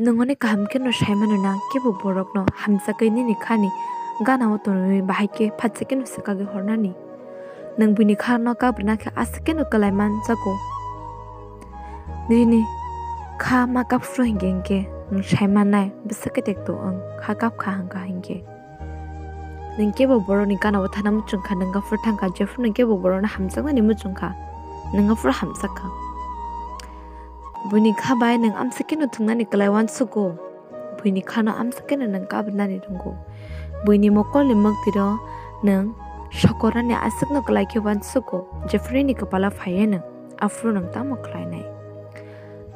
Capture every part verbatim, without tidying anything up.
Nwng ani kaham kheno saimano na kebo borokno hamjakgwi nini khani ganao tonwi bahai khe phatsa kheno swkagwi hornani. Nwng buini khano kabrina khe aswk kheno kwlai manjago. Nini kha ma kapphru hinkhe hinkhe nwng saimannai bwswk khe tekto wng kha kapkha hwnkha hinkhe. Nwng kebo borokni ganao thana muchungkha, nwng aphuru thangkha, jephuru nwng kebo borokno hamjaknani muchungkha, nwng aphuru hamjakha. Buini kha bai nwng amswk kheno thwngnani kwlai uansugo. Buini khano amswk kheno nwng kabrinani rwngo. Buini mokolni mwktwiro nwng sokornani aswkno kwlai khe uansugo, jephuru nini kwpalo phaiya nwng, aphuru nwng tamo khlainai.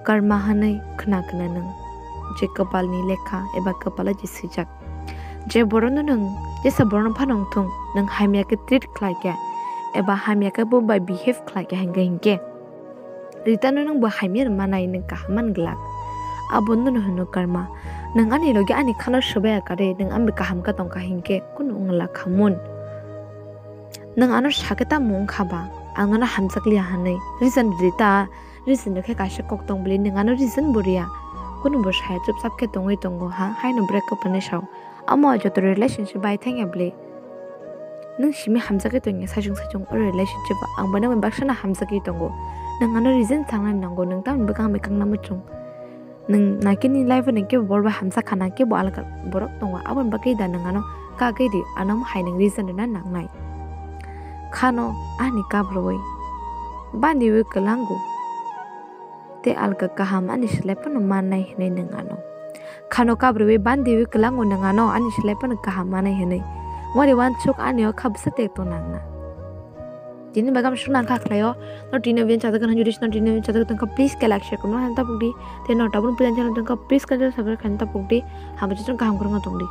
Karma hwnwi khna khna nwng je kwpalni lekha eba kwpalo je swijak. Je borokno nwng, jesa borokno phano wngthung, nwng hamya khe treat khlai khe eba hamya khe bo bai behave khlai khe hinkhe hinkhe Rita no nwng bo hamya rwmanai nwng kaham man glak. Abono no hwno karma. Nwng ani logi ani khano swbaiya kare, nwng ani kaham khe tongkha hinkhe kunu wngla khamun. Nwng ano sakhe tamo wngkha ba, ang nono hamjakliya hwnwi. Reason Rita, reason rwkhe kaisa kok tong bwlwi nwng ano reason bo riya. Kunu bo saya chupchap khe tongwi tongo ha, haino break up hwnwi sao. Omo joto relationship bai thangya bwlwi. Nwng simi hamjakgwi tongya saichung saichung o relationship o, ang bo nangbai baksano hamjakgwi tongo. Nwng ano reason sangnani nango, nwng tamoni bwkang bai kangna muchung. Nwng nakhe nini life o nwng kebo borok bai hamjak khana, kebo alka borok tongo, aboni bagwi da nwng ano kagwi ri, ano hai nwng reason rwna nangnai. Khano ani kabroi bandiwi kwlango. Tei alka kaham ani slai phano mannai hwnwi nwng ano. Khano kabroi bandiwi kwlango nwng ano ani slai phano kaham manai hwnwi. Wari uansuk ani o kha bwsa tek tong nangna. Tini bagam sung nang kha khlaio. No tini video chajakna jodi no tini video chajakna tongkha, please khe like share khumna han tapuk di. Tei no tabun pujan channel tongkha, please khe subscribe khana tapuk di. Hamjak kaham kwrwngno tong di.